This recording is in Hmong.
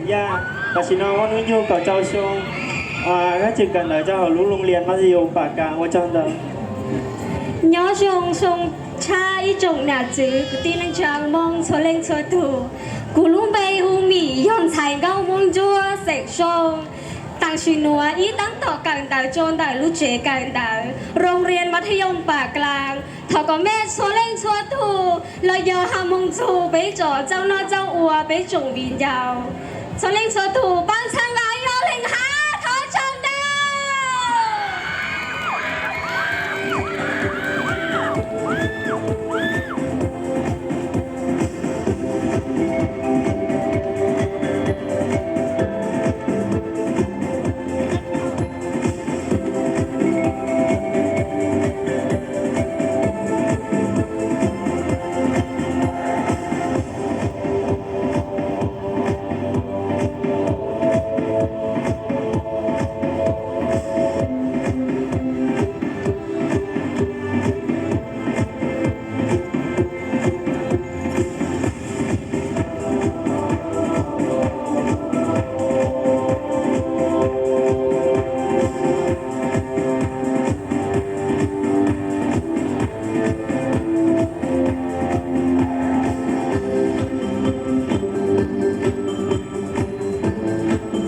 Yaj, tam sim no muaj hnub nyoog kaum rau xyoo, Kab Tswm kawm ntawv rau hauv lub Loo Lias Mas Thas Yoos Pam Kas. Ua tsaug ntau. Nyob zoo zoo tshaj ib tsoom nam txiv kwv tij neej tsa Hmoob txhua leej txhua tus. Kuv lub npe hu Mim, yog ntxhais nkauj Moob Ntsuab xeem Soo. Tam sim nuav ib taab tom kawm ntawv rau ntawm lub tsev kawm ntawv Roos Rias Mas Thas Yoos Pam Kas. Thov kom mej txhua leej txhua tug los yog has moog txug peb tsoom txawj noj txawj ua, peb tsoom viv ncaus, txhua leej txhua tug paab